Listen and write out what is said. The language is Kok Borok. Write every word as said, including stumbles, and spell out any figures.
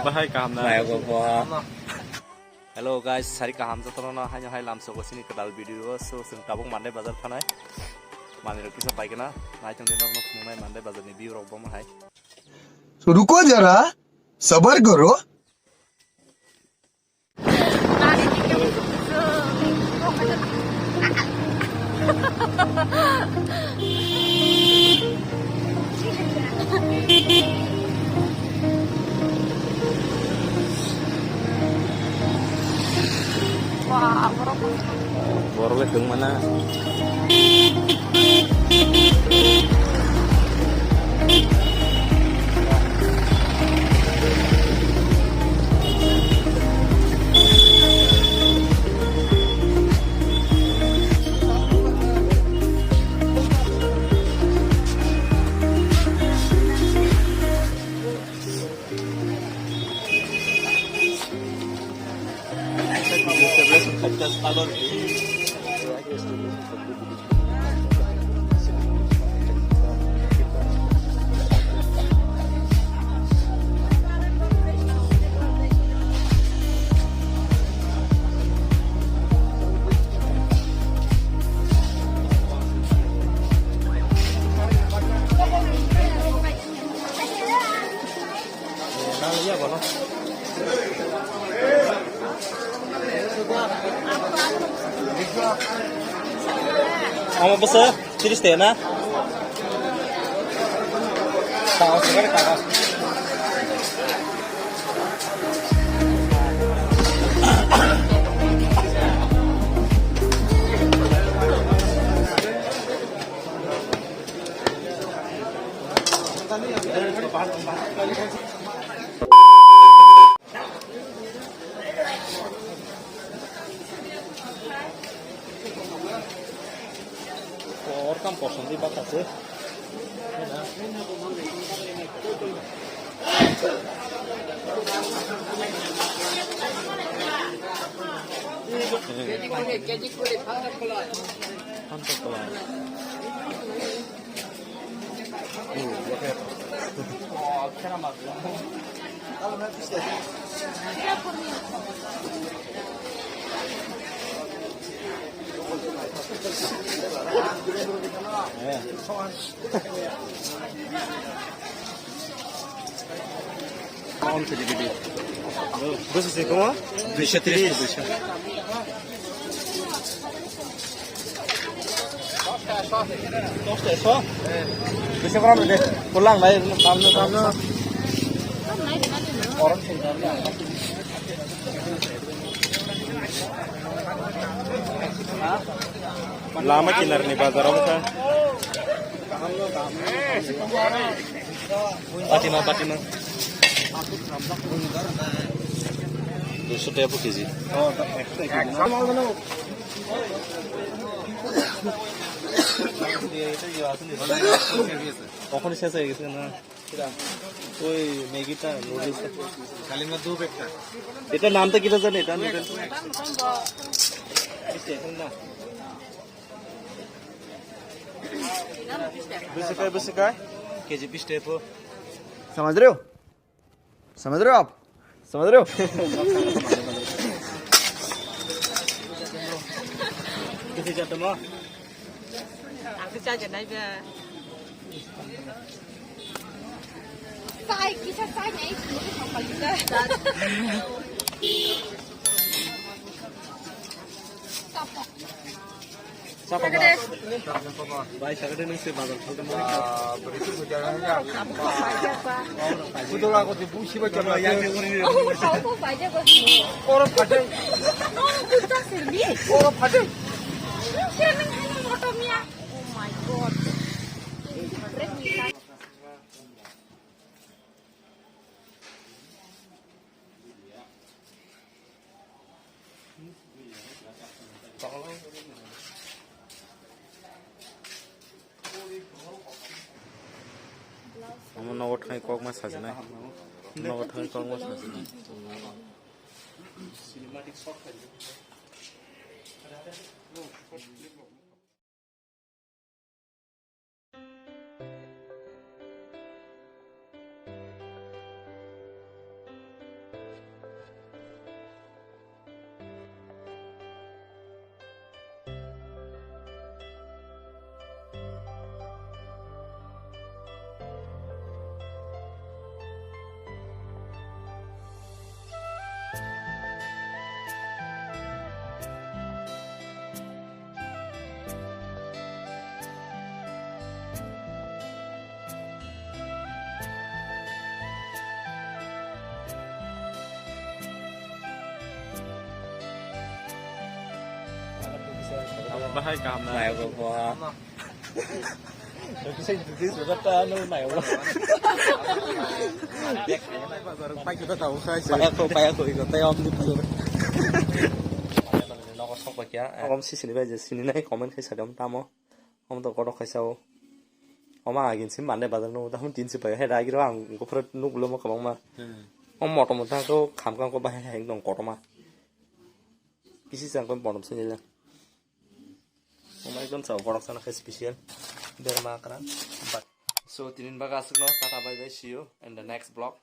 Bahai kaham na. Hello guys, sari kaham jotono no haino hai lamsogo sini kedal video o, so chwng tabuk Mandai bazar thanai. Manwi rok kisa paikena, naitong de nok nok nungnai Mandai bazar ni view rok bomo hai. तो रुको जरा, सबर करो। Borok le thwng mana. Omo bwsa tiris tena. Kago, kago. Orkam poson di bakase. Bwswk se koma? Duiso tris. Duiso gram de. Pulang lai, tamno, tamno. Lama kinarni bazar o wngkha. Patima, Patima. Duiso tebo kg. Okhoni ses hoye gese na. Oi, Maggi ta, noodles ta. Kali ma do bekta. Eta naam ta kita jane, eta noodles. Bwswk kai, bwswk kai? K G piece type o. समझ रहे हो? समझ रहे हो आप? समझ रहे हो? Kisi jatama? Ang kisa janai ba. Sai, kisa sai nai, sini sampai juga. Sapa? Bai, sakade nung se bazar khalte mani kha. Pudul ako de busi ba chama ya. Oh, tau ko baja ko. Oro phatai. Oh, buta serbi. Oro phatai. Siya nang hanya moto miya. Oh my God. Omo nogo thangwi kokma sajinai. Nogo thangwi kokma sajinai. Bahai kaham na. Nayogo bo. Kisa kisa kisa ta no nayogo. Paya ko, paya ko, iko tai om ni paya. Nogo sok ba kya? Om si sini bai je sini nai comment khai sadam tamo. Om to kotok khai sao. Oma agin sim mande bazar no ta hum tin si pai. He ragi ro ang ko pro nuk lo mo kabang ma. Om moto moto ko kham kham ko bahai hai dong kotoma. Kisi sang ko bottom sini le. Omai kon sao borok sana khe special. Berma kran. But so tinin baga aswk no tata bye bye, see you in the next vlog.